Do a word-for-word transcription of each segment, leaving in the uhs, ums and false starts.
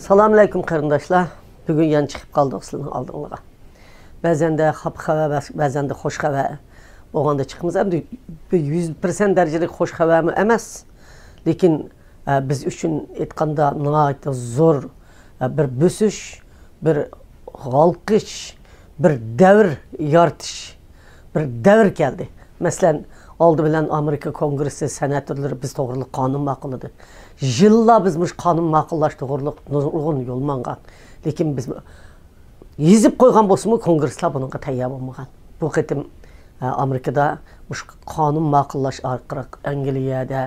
سالام ئەلەيكۇم قېرىنداشلار. بۈگۈن يەنە چىقىپ قالدۇق سىلەرنىڭ ئالدىڭلارغا. بەزەندە خاپا خەۋەر، بەزەندە خوش خەۋەر بولغاندا چىقىمىز. ئەمدى بىر يۈز پىرسەنت دەرىجىلىك خوش خەۋەرمۇ ئەمەس. لېكىن، ئە، بىز ئۈچۈن ئېيتقاندا ناھايىتى زور، ئە، بىر بۆسۈش، بىر ھالقىش، بىر دەۋر يارىتىش، بىر دەۋر كەلدى. مەسىلەن، ئالدى بىلەن ئامېرىكا كونگرېسسى سېناتورلىرى بىز توغرىلىق قانۇن ماقۇللىدى. يىللار بىز مۇشۇ قانۇن ماقۇللاش توغرىلىق نۇرغۇن يول ماڭغان. لېكىن بىز يېزىپ قويغان بولسىمۇ، كونگرېسلار بۇنىڭغا تەييار بولمىغان. بۇ قېتىم، ئە، ئامېرىكىدا مۇشۇ قانۇن ماقۇللاش ئارقىلىق ئەنگلىيەدە،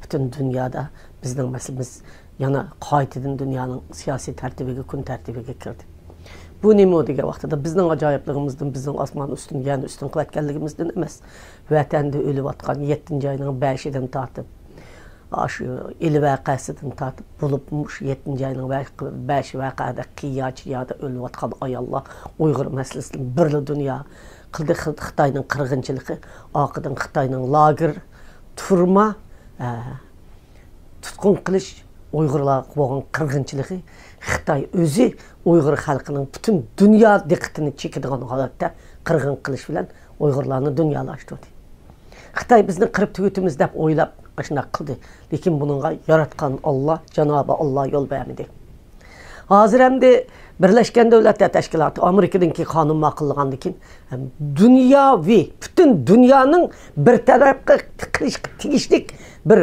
پۈتۈن دۇنيادا بىزنىڭ مەسىلىمىز يەنە قايتىدىن دۇنيانىڭ سىياسىي تەرتىپىگە، كۈن تەرتىپىگە كىردى. بۇ نېمە دېگەن ۋاقتىدا بىزنىڭ ئاجايىپلىقىمىزدىن، بىزنىڭ ئاسمان ئۈستىنى يەر ئۈستىنى قىلىۋەتكەنلىكىمىزدىن ئەمەس، ۋەتەندە ئۆلۈۋاتقان يەتتىنچى ئاينىڭ بەشىدىن تارتىپ، ئاشۇ ئىلى ۋەقەسىدىن تارتىپ، بولۇپمۇ مۇشۇ يەتتىنچى ئاينىڭ ۋە-، بەشى ۋەقەدە قىيا-چىيادا ئۆلۈۋاتقان ئاياللار، ئۇيغۇر مەسىلىسىدىن بىرلا دۇنيا قىلدى. خىتاينىڭ قىرغىنچىلىقى، ئارقىدىن خىتاينىڭ لاگېر، تۈرمە، ئە، تۇتقۇن قىلىش، ئۇيغۇرلارغا بولغان قىرغىنچىلىقى، خىتاي ئۆزى ئۇيغۇر خەلقىنىڭ پۈتۈن دۇنيا دىققىتىنى چېكىدىغان ھالەتتە قىرغىن قىلىش بىلەن ئۇيغۇرلارنى دۇنيالاشتۇردى. خىتاي بىزنى قىرىپ تۈگىتىمىز دەپ ئويلاپ ئاشۇنداق قىلدى. لېكىن بۇنىڭغا ياراتقان ئاللا، جانابى ئاللا يول بەرمىدى. ھازىر ئەمدى بىرلەشكەن دۆلەتلەر تەشكىلاتى ئامېرىكىدىنكى قانۇن ماقۇللىغاندىن كېيىن، دۇنياۋى، پۈتۈن دۇنيانىڭ بىر تەرەپكە قىلىشقا تېگىشلىك بىر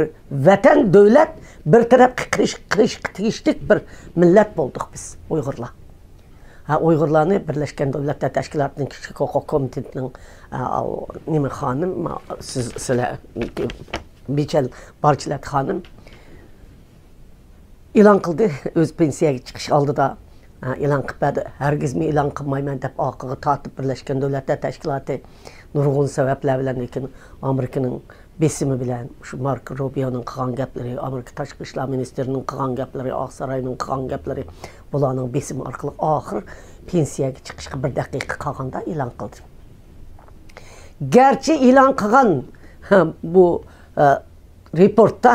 ۋەتەن، دۆلەت، بىر تەرەپكە قىلىش-، قىلىشقا تېگىشلىك بىر مىللەت بولدۇق بىز، ئۇيغۇرلار. ھە، ئۇيغۇرلارنى بىرلەشكەن دۆلەتلەر تەشكىلاتىنىڭ كىشىلىك ھوقۇق كومىتېتىنىڭ، ئا، ئاۋۇ، نېمە خانىم، ما-، سىز، سىلەر، بىچەل بارچىلەت خانىم ئېلان قىلدى. ئۆزى پېنسىيەگە چىقىش ئالدىدا، ئا، ئېلان قىلىپ بەردى. ھەرگىزمۇ ئېلان قىلمايمەن دەپ ئارقىغا تارتىپ، بىرلەشكەن دۆلەتلەر تەشكىلاتى نۇرغۇن سەۋەبلەر بىلەن، لېكىن ئامېرىكىنىڭ بېسىمى بىلەن، شۇ ماركو روبىيونىڭ قىلغان گەپلىرى، ئامېرىكا تاشقى ئىشلار مىنىستىرىنىڭ قىلغان گەپلىرى، ئاقساراينىڭ قىلغان گەپلىرى، بۇلارنىڭ بېسىمى ئارقىلىق ئاخىر پېنسىيەگە چىقىشقا بىر دەقىقە قالغاندا ئېلان قىلدى. گەرچە ئېلان قىلغان، ھە، بۇ، ئە، رېپورتتا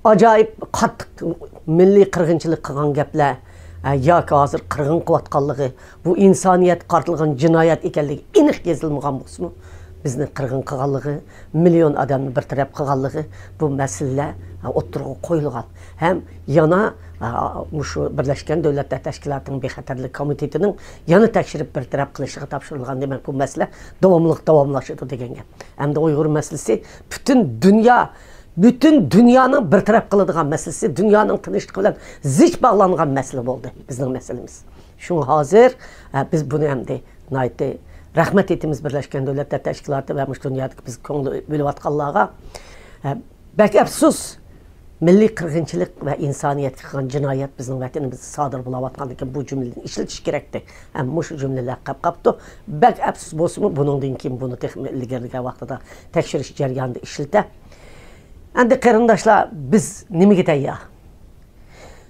ئاجايىپ قاتتىق مىللىي قىرغىنچىلىق قىلغان گەپلەر، ئە، ياكى ھازىر قىرغىن قىلىۋاتقانلىقى، بۇ ئىنسانىيەتكە قارىتىلغان جىنايەت ئىكەنلىكى ئېنىق يېزىلمىغان بولسىمۇ، بىزنى قىرغىن قىلغانلىقى، مىليون ئادەمنى بىر تەرەپ قىلغانلىقى، بۇ مەسىلىلەر، ئە، ئوتتۇرىغا قويۇلغان. ھەم يەنە، ئە، مۇشۇ بىرلەشكەن دۆلەتلەر تەشكىلاتىنىڭ بىخەتەرلىك كومىتېتىنىڭ يەنە تەكشۈرۈپ بىر تەرەپ قىلىشىغا تاپشۇرۇلغان. دېمەك، بۇ مەسىلە داۋاملىق داۋاملىشىدۇ دېگەن گەپ. ئەمدى ئۇيغۇر مەسىلىسى پۈتۈن دۇنيا، پۈتۈن دۇنيانىڭ بىر تەرەپ قىلىدىغان مەسىلىسى، دۇنيانىڭ تىنچلىقى بىلەن زىچ باغلانغان مەسىلە بولدى بىزنىڭ مەسىلىمىز. شۇڭا ھازىر، ئە، بىز بۇنى ئەمدى ناھايىتى رەھمەت ئېيتىمىز بىرلەشكەن دۆلەتلەر تەشكىلاتى ۋە مۇشۇ دۇنيادىكى بىز كۆڭلى بۆلۈۋاتقانلارغا. ئە، بەك ئەپسۇس، مىللىي قىرغىنچىلىق ۋە ئىنسانىيەتكە قىلغان جىنايەت بىزنىڭ ۋەتىنىمىزدە سادىر بولۇۋاتقاندىكىن بۇ جۈملىنى ئىشلىتىش كېرەكتى. ئەمما مۇشۇ جۈملىلەر قاپ قاپتۇ. بەك ئەپسۇس بولسىمۇ، بۇنىڭدىن كېيىن بۇنى تېخىمۇ ئىلگىرىلىگەن ۋاقتىدا تەكشۈرۈش جەريانىدا ئىشلىتە. ئەمدى قېرىنداشلار، بىز نېمىگە تەييار؟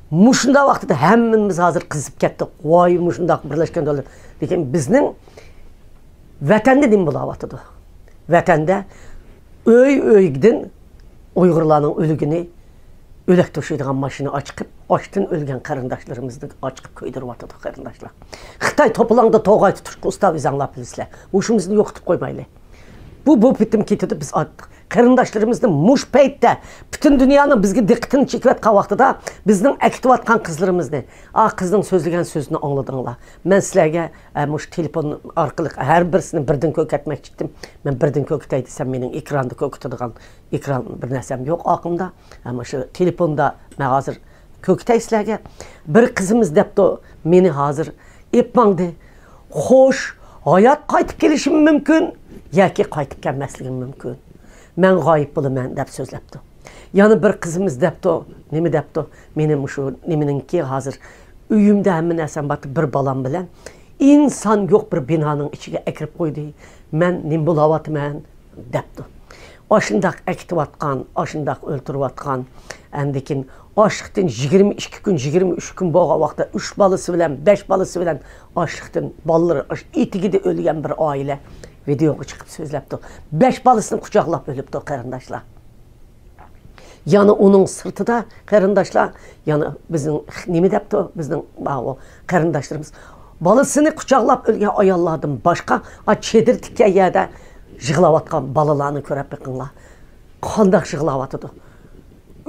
مۇشۇنداق ۋاقتىدا ھەممىمىز ھازىر قىزىپ كەتتۇق. ۋاي، مۇشۇنداق بىرلەشكەن دۆلەت. لېكىن بىزنىڭ ۋەتەندە نېمە بولاۋاتىدۇ؟ ۋەتەندە ئۆي ئۆيدىن ئۇيغۇرلارنىڭ ئۆلۈكىنى ئۆلەك توشۇيدىغان ماشىنا ئاچىقىپ، ئاچتىن ئۆلگەن قېرىنداشلىرىمىزنى ئاچىقىپ كۆيدۈرۈۋاتىدۇ، قېرىنداشلار. خىتاي توپىلاڭدا توغاي تۇتۇشقا ئۇستا ئۆزەڭلار بىلىسىلەر. مۇشۇمىزنى يوقىتىپ قويمايلى. بۇ، بۇ پېتىم كېتىدۇ، بىز ئارتتۇق. قېرىنداشلىرىمىزنى مۇشۇ پەيتتە پۈتۈن دۇنيانىڭ بىزگە دىققىتىنى چېكىۋاتقان ۋاقتىدا بىزنىڭ ئەكېتىۋاتقان قىزلىرىمىزنى، ئا، قىزنىڭ سۆزلىگەن سۆزىنى ئاڭلىدىڭلار. مەن سىلەرگە، ئە، مۇشۇ تېلېفون ئارقىلىق ھەر بىرسىنى بىردىن كۆركەتمەكچى ئىدىم. مەن بىردىن كۆركىتەي دېسەم، مېنىڭ ئېكراندا كۆركىتىدىغان ئېكران بىر نەرسەم يوق ئارقىمدا. ئەمما شۇ تېلېفوندا مەن ھازىر كۆركىتەي سىلەرگە. بىر قىزىمىز دەپتۇ، مېنى ھازىر ئېلىپ ماڭدى. خوش، ھايات قايتىپ كېلىشىم مۇمكىن ياكى قايتىپ كەلمەسلىكىم مۇمكىن. مەن غايىب بولىمەن دەپ سۆزلەپتۇ. يەنە بىر قىزىمىز دەپتۇ، نېمە دەپتۇ؟ مېنى مۇشۇ نېمىنىڭكى ھازىر ئۆيۈمدە ھەممە نەرسەم بار، بىر بالام بىلەن ئىنسان يوق بىر بىنانىڭ ئىچىگە ئەكىرىپ قويدى. مەن نېمە بولاۋاتىمەن؟ دەپتۇ. ئاشۇنداق ئەكېتىۋاتقان، ئاشۇنداق ئۆلتۈرۈۋاتقان، ئەندىكىن ئاشلىقتىن يىگىرمە ئىككى كۈن، يىگىرمە ئۈچ كۈن بولغان ۋاقىتتا ئۈچ بالىسى بىلەن، بەش بالىسى بىلەن ئاشلىقتىن بالىلىرى ئاش-، ئېتىكىدە ئۆلگەن بىر ئائىلە ۋىدېئوغا چىقىپ سۆزلەپتۇ. بەش بالىسىنى قۇچاقلاپ ئۆلۈپتۇ، قېرىنداشلار. يەنە ئۇنىڭ سىرتىدا، قېرىنداشلار، يەنە بىزنىڭ نېمە دەپتۇ، بىزنىڭ ماۋۇ قېرىنداشلىرىمىز، بالىسىنى قۇچاقلاپ ئۆلگەن ئاياللاردىن باشقا، ئا، چېدىر تىككەن يەردە يىغلاۋاتقان بالىلارنى كۆرۈپ بېقىڭلار. قانداق يىغلاۋاتىدۇ؟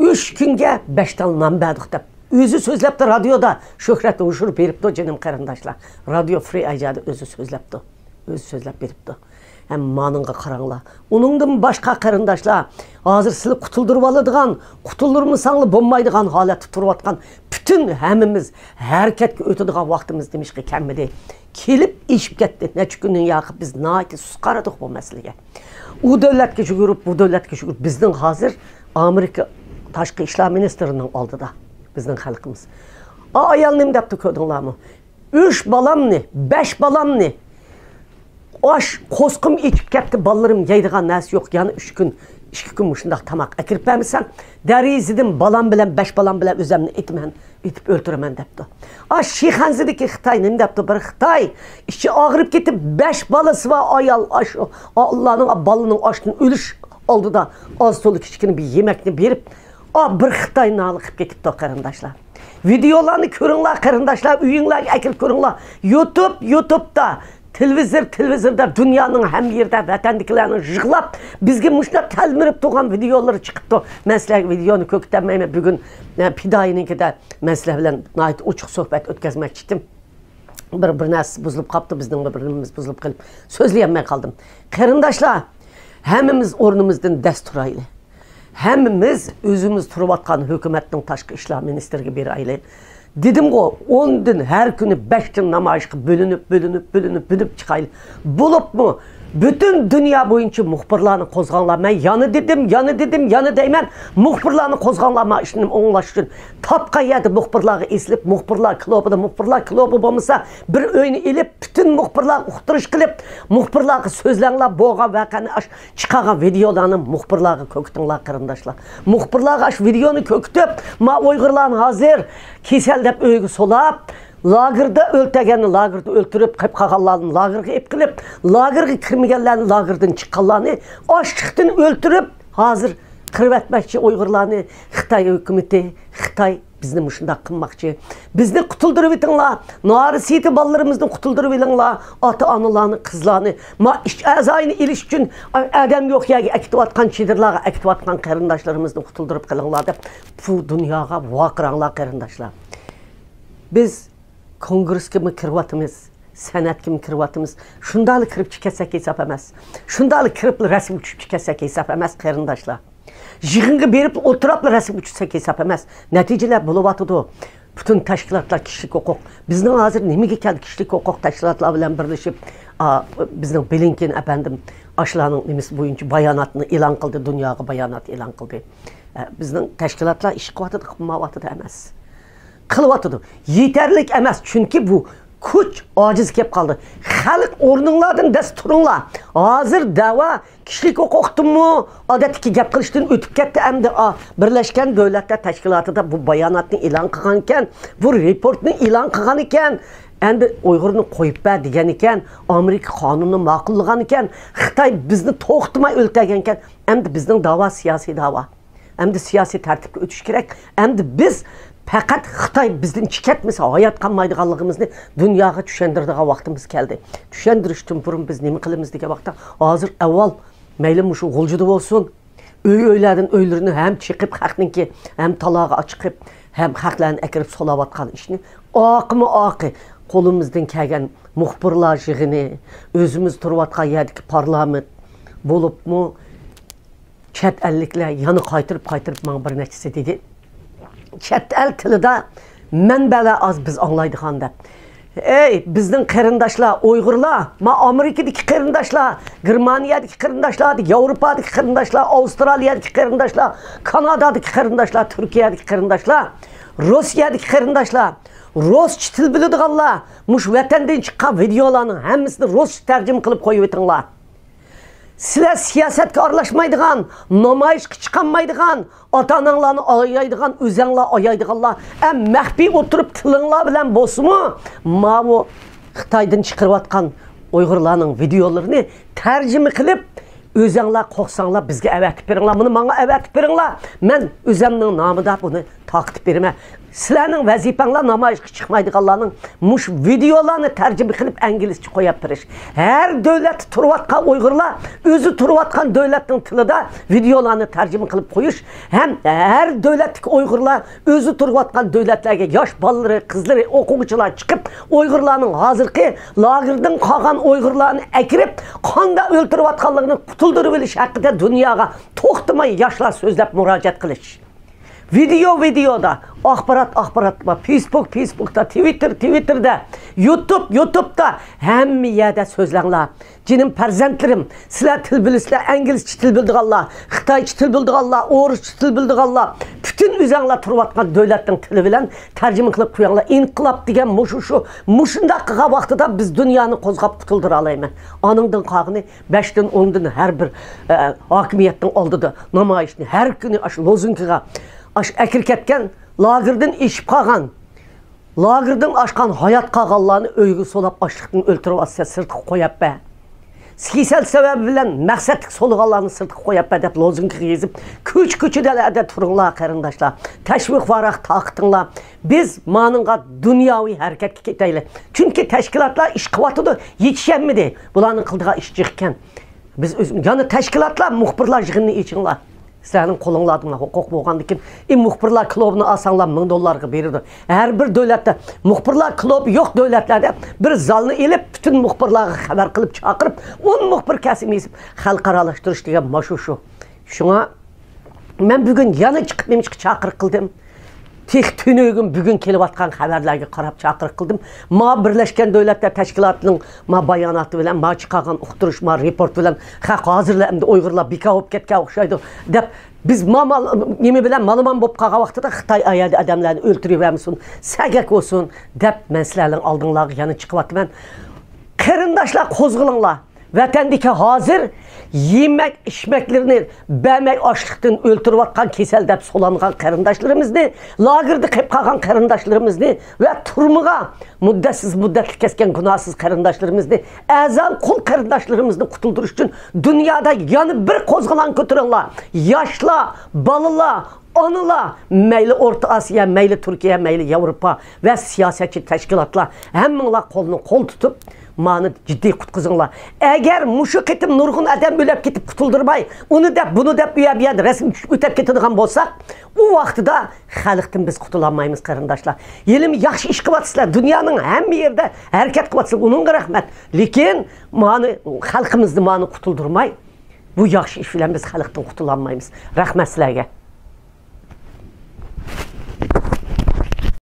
«ئۈچ كۈنگە بەش تال نان بەردۇق» دەپ. ئۆزى سۆزلەپتۇ رادىيودا، شۆھرەت ھوشۇر بېرىپتۇ، جېنىم قېرىنداشلار. رادىيو فرى ئايجادا ئۆزى سۆزلەپتۇ. ئۆزى سۆزلەپ بېرىپتۇ. ھەم مانىڭغا قاراڭلار. ئۇنىڭدىن باشقا قېرىنداشلار، ھازىر سىلى قۇتۇلدۇرۇۋالىدىغان، قۇتۇلدۇرمىساڭلا بولمايدىغان ھالەتتە تۇرۇۋاتقان پۈتۈن ھەممىمىز ھەرىكەتكە ئۆتىدىغان ۋاقتىمىز نېمىشقا كەلمىدى؟ كېلىپ ئېشىپ كەتتى. نەچچە كۈندىن ياقى بىز ناھايىتى سۇس قارىدۇق بۇ مەسىلىگە. ئۇ دۆلەتكە يۈگۈرۈپ، بۇ دۆلەتكە يۈگۈرۈپ، بىزنىڭ ھازىر ئامېرىكا تاشقى ئىشلار مىنىستىرىنىڭ ئالدىدا بىزنىڭ خەلقىمىز. ئا، ئايال نېمە دەپتۇ كۆردۈڭلارمۇ؟ «ئۈچ بالامنى، بەش بالامنى، ئاش قورسىقىم ئېچىپ كەتتى، بالىلىرىم يەيدىغان نەرسە يوق، يەنە ئۈچ كۈن، ئىككى كۈن مۇشۇنداق تاماق ئەكىرىپ بەرمىسەڭ، دەرىزىدىن بالام بىلەن، بەش بالام بىلەن ئۆزەمنى ئېتىمەن، ئېتىپ ئۆلتۈرىمەن» دەپتۇ. ئا، شىخەنزىدىكى خىتاي نېمە دەپتۇ؟ بىر خىتاي ئىچى ئاغرىپ كېتىپ، بەش بالىسى بار ئايال، ئاشۇ ئاللانىڭ، بالىنىڭ ئاشتىن ئۆلۈش ئالدىدا ئاز تولا كىچىككىنە بىر يېمەكنى بېرىپ، ئا، بىر خىتاي نالە قىلىپ كېتىپتۇ، قېرىنداشلار. ۋىدېئولارنى كۆرۈڭلار، قېرىنداشلار، ئۆيۈڭلارگە ئەكىرىپ كۆرۈڭلار. يۇتۇب، يۇتۇبتا، تېلېۋىزور، تېلېۋىزوردا، دۇنيانىڭ ھەممە يېرىدە ۋەتەندىكىلەرنىڭ يىغلاپ، بىزگە مۇشۇنداق تەلمۈرۈپ تۇرغان ۋىدېئولىرى چىقىپتۇ. مەن سىلەرگە ۋىدېئونى كۆرسىتەلمەيمەن. بۈگۈن، ئە، پىدائىينىڭكىدە مەن سىلەر بىلەن ناھايىتى ئوچۇق سۆھبەت ئۆتكۈزمەكچى ئىدىم. بىر، بىر نەرسىسى بۇزۇلۇپ قاپتۇ، بىزنىڭ بىر، بىر نېمىمىز بۇزۇلۇپ قېلىپ سۆزلىيەلمەي قالدىم. قېرىنداشلار، ھەممىمىز ئورنىمىزدىن دەس تۇرايلى. ھەممىمىز ئۆزىمىز تۇرۇۋاتقان ھۆكۈمەتنىڭ تاشقى ئىشلار مىنىستىرىگە بېرەيلى. دېدىمغۇ، ئوندىن ھەر كۈنى بەشتىن نامايىشقا بۆلۈنۈپ، بۆلۈنۈپ، بۆلۈنۈپ، بۆلۈنۈپ چىقايلى. بولۇپمۇ پۈتۈن دۇنيا بويىچە مۇخبىرلارنى قوزغاڭلار. مەن يەنە دېدىم، يەنە دېدىم، يەنە دەيمەن. مۇخبىرلارنى قوزغاڭلار، ما ئىشنى ئوڭلاش ئۈچۈن. تاپقان يەردە مۇخبىرلارغا ئېسىلىپ، مۇخبىرلار كلوبىدا، مۇخبىرلار كلوبى بولمىسا، بىر ئۆينى ئېلىپ، پۈتۈن مۇخبىرلارغا ئۇقتۇرۇش قىلىپ، مۇخبىرلارغا سۆزلەڭلار، بولغان ۋەقەنى، ئاش چىقارغان ۋىدېئولارنى مۇخبىرلارغا كۆرسىتىڭلار، قېرىنداشلار. مۇخبىرلارغا ئاش ۋىدېئونى كۆرسىتىپ، ما ئۇيغۇرلارنى ھازىر كېسەل دەپ ئۆيگە سولاپ، لاگېردا ئۆلتۈرگەننى لاگېردا ئۆلتۈرۈپ، قېلىپ قالغانلارنى لاگېرغا ئېلىپ قېلىپ، لاگېرغا كىرمىگەنلەرنى، لاگېردىن چىققانلارنى ئاچلىقتىن ئۆلتۈرۈپ، ھازىر قىرىۋەتمەكچى ئۇيغۇرلارنى خىتاي ھۆكۈمىتى، خىتاي بىزنى مۇشۇنداق قىلماقچى. بىزنى قۇتۇلدۇرۇۋېتىڭلار، نارەسىدە بالىلىرىمىزنى قۇتۇلدۇرۇۋېلىڭلار، ئاتا-ئانىلارنى، قىزلارنى، ما ئىش ئەزايىنى ئېلىش ئۈچۈن ئادەم يوق يەرگە ئەكېتىۋاتقان، چېدىرلارغا ئەكېتىۋاتقان قېرىنداشلىرىمىزنى قۇتۇلدۇرۇپ قېلىڭلار دەپ بۇ دۇنياغا ۋارقىراڭلار، قېرىنداشلار. بىز كونگرېسكىمۇ كىرىۋاتىمىز، سېناتكىمۇ كىرىۋاتىمىز. شۇنداقلا كىرىپ چىقىپ كەتسەك ھېساب ئەمەس. شۇنداقلا كىرىپلا رەسىمگە چۈشۈپ چىقىپ كەتسەك ھېساب ئەمەس، قېرىنداشلار. يىغىنغا بېرىپ ئولتۇراپلا رەسىمگە چۈشسەك ھېساب ئەمەس. نەتىجىلەر بولۇۋاتىدۇ. پۈتۈن تەشكىلاتلار كىشىلىك ھوقۇق. بىزنىڭ ھازىر نېمىگە كەلدى كىشىلىك ھوقۇق تەشكىلاتلار بىلەن بىرلىشىپ، ئا، بىزنىڭ بلىنكېن ئەپەندىم ئاشۇلارنىڭ نېمىسى بويىچە باياناتنى ئېلان قىلدى، دۇنياغا بايانات ئېلان قىلدى. ئە، بىزنىڭ تەشكىلاتلار ئىش قىلىۋاتىدۇ، قىلمايۋاتىدۇ ئەمەس. قىلىۋاتىدۇ. يېتەرلىك ئەمەس، چۈنكى بۇ كۈچ ئاجىز كېلىپ قالدى. خەلق، ئورنۇڭلاردىن دەس تۇرۇڭلار. ھازىر دەۋا كىشىلىك ھوقۇقتىنمۇ، ئادەتتىكى گەپ قىلىشتىن ئۆتۈپ كەتتى ئەمدى. ئا، بىرلەشكەن دۆلەتلەر تەشكىلاتىدا بۇ باياناتنى ئېلان قىلغانىكەن، بۇ رېپورتنى ئېلان قىلغانىكەن، ئەمدى ئۇيغۇرنى قويۇپ بەر دېگەنىكەن، ئامېرىكا قانۇنىنى ماقۇللىغانىكەن، خىتاي بىزنى توختىماي ئۆلتۈرگەنىكەن، ئەمدى بىزنىڭ داۋا سىياسىي داۋا. ئەمدى سىياسىي تەرتىپكە ئۆتۈش كېرەك. ئەمدى بىز پەقەت خىتاي بىزدىن چىقىۋەتمىسە ھايات قالمايدىغانلىقىمىزنى دۇنياغا چۈشەندۈرىدىغان ۋاقتىمىز كەلدى. چۈشەندۈرۈشتىن بۇرۇن بىز نېمە قىلىمىز دېگەن ۋاقىتتا، ھازىر ئەۋۋال مەيلى مۇشۇ غۇلجىدا بولسۇن، ئۆي-ئۆيلەردىن ئۆيلىرىنى ھەم چېقىپ، خەقنىڭكى ھەم تالاغا چىقىپ، ھەم خەقلەرنى ئەكىرىپ سولاۋاتقان ئىشنى ئاقىمۇ ئاقى، قولىمىزدىن كەلگەن مۇخبىرلار يىغىنى، ئۆزىمىز تۇرۇۋاتقان يەردىكى پارلامېنت بولۇپمۇ، چەت ئەللىكلەر يەنە قايتۇرۇپ، قايتۇرۇپ ماڭا بىر نەچچىسى دېدى، چەت ئەل تىلىدا مەنبەلەر ئاز بىز ئاڭلايدىغان دەپ. ئەي، بىزنىڭ قېرىنداشلار، ئۇيغۇرلار، ما ئامېرىكىدىكى قېرىنداشلار، گېرمانىيەدىكى قېرىنداشلار، ياۋروپادىكى قېرىنداشلار، ئاۋسترالىيەدىكى قېرىنداشلار، كانادادىكى قېرىنداشلار، تۈركىيەدىكى قېرىنداشلار، روسىيەدىكى قېرىنداشلار، رۇسچە تىل بىلىدىغانلار، مۇشۇ ۋەتەندىن چىققان ۋىدېئولارنىڭ ھەممىسىنى رۇسچە تەرجىمە قىلىپ قويۇۋېتىڭلار. سىلەر سىياسەتكە ئارىلاشمايدىغان، نامايىشقا چىقالمايدىغان، ئاتا-ئاناڭلارنى ئايايدىغان، ئۆزەڭلار ئايايدىغانلار، ئەم مەخپىي ئولتۇرۇپ تىلىڭلار بىلەن بولسىمۇ، ماۋۇ خىتايدىن چىقىرىۋاتقان ئۇيغۇرلارنىڭ ۋىدېئولىرىنى تەرجىمە قىلىپ، ئۆزەڭلار قورقساڭلار بىزگە ئەۋەتىپ بېرىڭلار، بۇنى ماڭا ئەۋەتىپ بېرىڭلار، مەن ئۆزەمنىڭ نامىدا بۇنى تارقىتىپ بېرىمەن. سىلەرنىڭ ۋەزىپەڭلار نامايىشقا چىقمايدىغانلارنىڭ مۇشۇ ۋىدېئولارنى تەرجىمە قىلىپ ئىنگلىزچە قويۇپ بېرىش. ھەر دۆلەتتە تۇرۇۋاتقان ئۇيغۇرلار ئۆزى تۇرۇۋاتقان دۆلەتنىڭ تىلىدا ۋىدېئولارنى تەرجىمە قىلىپ قويۇش ھەم ھەر دۆلەتتىكى ئۇيغۇرلار ئۆزى تۇرۇۋاتقان دۆلەتلەرگە ياش بالىلىرى، قىزلىرى، ئوقۇغۇچىلار چىقىپ، ئۇيغۇرلارنىڭ ھازىرقى لاگېردىن قالغان ئۇيغۇرلارنى ئەكىرىپ، قانداق ئۆلتۈرۈۋاتقانلىقىنى قۇتۇلدۇرۇۋېلىش ھەققىدە دۇنياغا توختىماي ياشلار سۆزلەپ مۇراجىئەت قىلىش. ۋىدېئو، ۋىدېئودا، ئاخبارات، ئاخباراتتا، فېيسبۇك، فېيسبۇكتا، تىۋىتتېر، تىۋىتتېردا، يۇتۇب، يۇتۇبتا، ھەممە يەردە سۆزلەڭلار. جېنىم پەرزەنتلىرىم، سىلەر تىل بىلىسىلەر، ئىنگلىزچە تىل بىلىدىغانلار، خىتايچە تىل بىلىدىغانلار، ئورۇسچە تىل بىلىدىغانلار، پۈتۈن ئۆزەڭلار تۇرۇۋاتقان دۆلەتنىڭ تىلى بىلەن تەرجىمە قىلىپ قويۇڭلار. ئىنقىلاب دېگەن مۇشۇ، شۇ، مۇشۇنداق قىلغان ۋاقتىدا بىز دۇنيانى قوزغاپ قۇتۇلدۇرالايمىز. ئانىڭدىن قالغىنى بەشتىن، ئوندىن ھەر بىر، ئە، ھاكىمىيەتنىڭ ئالدىدا نامايىشنى، ھەر كۈنى ئاشۇ لوزۇنكىغا، ئاشۇ ئەكىرىپ كەتكەن، لاگېردىن ئېشىپ قالغان، لاگېردىن ئاشقان ھايات قالغانلارنى ئۆيگە سولاپ، ئاچلىقتىن ئۆلتۈرۈۋاتسا، سىرتقا قويۇپ بەر. كېسەل سەۋەبى بىلەن مەقسەتلىك سولىغانلارنى سىرتقا قويۇپ بەر دەپ لوزۇنكىغا يېزىپ، كوچا-كوچىلاردا تۇرۇڭلار، قېرىنداشلار. تەشۋىق-ۋاراق تارقىتىڭلار. بىز مانىڭغا دۇنياۋى ھەرىكەتكە كېتەيلى. چۈنكى تەشكىلاتلار ئىش قىلىۋاتىدۇ، يېتىشەلمىدى. بۇلارنىڭ قىلىدىغان ئىشى جىق ئىكەن. بىز ئۆز-، يەنە تەشكىلاتلار، مۇخبىرلار يىغىنىنى ئېچىڭلار. سىلەرنىڭ قولۇڭلاردىمۇ ھوقۇق بولغاندىكىن، ئى، مۇخبىرلار كۇلۇبىنى ئالساڭلار مىڭ دوللارغا بېرىدۇ. ھەر بىر دۆلەتتە مۇخبىرلار كۇلۇبى يوق دۆلەتلەردە بىر زالنى ئېلىپ، پۈتۈن مۇخبىرلارغا خەۋەر قىلىپ چاقىرىپ، ئون مۇخبىر كەسىپ يېزىپ، خەلقئارالاشتۇرۇش دېگەن ماشۇ شۇ. شۇڭا مەن بۈگۈن يەنە چىقىپ نېمىشقا چاقىرىق قىلدىم؟ تېخى تۈنۈگۈن بۈگۈن كېلىۋاتقان خەۋەرلەرگە قاراپ چاقىرىق قىلدىم. ما بىرلەشكەن دۆلەتلەر تەشكىلاتىنىڭ ما باياناتى بىلەن، ما چىقارغان ئۇقتۇرۇش، ما رېپورت بىلەن خەق ھازىرلا ئەمدى ئۇيغۇرلار بىكار بولۇپ كەتكەن ئوخشايدۇ دەپ، بىز ما مال، نېمە بىلەن مالىمان بولۇپ قالغان ۋاقتىدا خىتاي ئايەردە ئادەملەرنى ئۆلتۈرۈۋەرمىسۇن، سەگەك بولسۇن دەپ مەن سىلەرنىڭ ئالدىڭلارغا يەنە چىقىۋاتىمەن. قېرىنداشلار، قوزغىلىڭلار. ۋەتەندىكى ھازىر يېمەك ئىچمەكلىرىنى بەرمەي ئاچلىقتىن ئۆلتۈرۈۋاتقان، كېسەل دەپ سولانغان قېرىنداشلىرىمىزنى، لاگېردا قېلىپ قالغان قېرىنداشلىرىمىزنى ۋە تۈرمىگە مۇددەتسىز مۇددەتلىك كەتكەن گۇناھسىز قېرىنداشلىرىمىزنى، ئەرزان قۇل قېرىنداشلىرىمىزنى قۇتۇلدۇرۇش ئۈچۈن دۇنيادا يەنە بىر قوزغىلاڭ كۆتۈرۈڭلار. ياشلار، بالىلار، ئانىلار، مەيلى ئورتا ئاسىيا، مەيلى تۈركىيە، مەيلى ياۋروپا ۋە سىياسەتچى تەشكىلاتلار، ھەممىڭلار قولنى قول تۇتۇپ، مانى جىددىي قۇتقۇزۇڭلار. ئەگەر مۇشۇ قېتىم نۇرغۇن ئادەم ئۆلۈپ كېتىپ قۇتۇلدۇرماي، ئۇنى دەپ، بۇنى دەپ، ئۇ يەر، بۇ يەردە رەسىم چۈشۈپ ئۆتۈپ كېتىدىغان بولساق، ئۇ ۋاقتىدا خەلقتىن بىز قۇتۇلالمايمىز، قېرىنداشلار. ھېلىمۇ ياخشى ئىش قىلىۋاتىسىلەر، دۇنيانىڭ ھەممە يېرىدە ھەرىكەت قىلىۋاتىسىلەر، ئۇنىڭغا رەھمەت. لېكىن مانى، خەلقىمىزنى مانى قۇتۇلدۇرماي، بۇ ياخشى ئىش بىلەن بىز خەلقتىن قۇتۇلالمايمىز. رەھمەت سىلەرگە.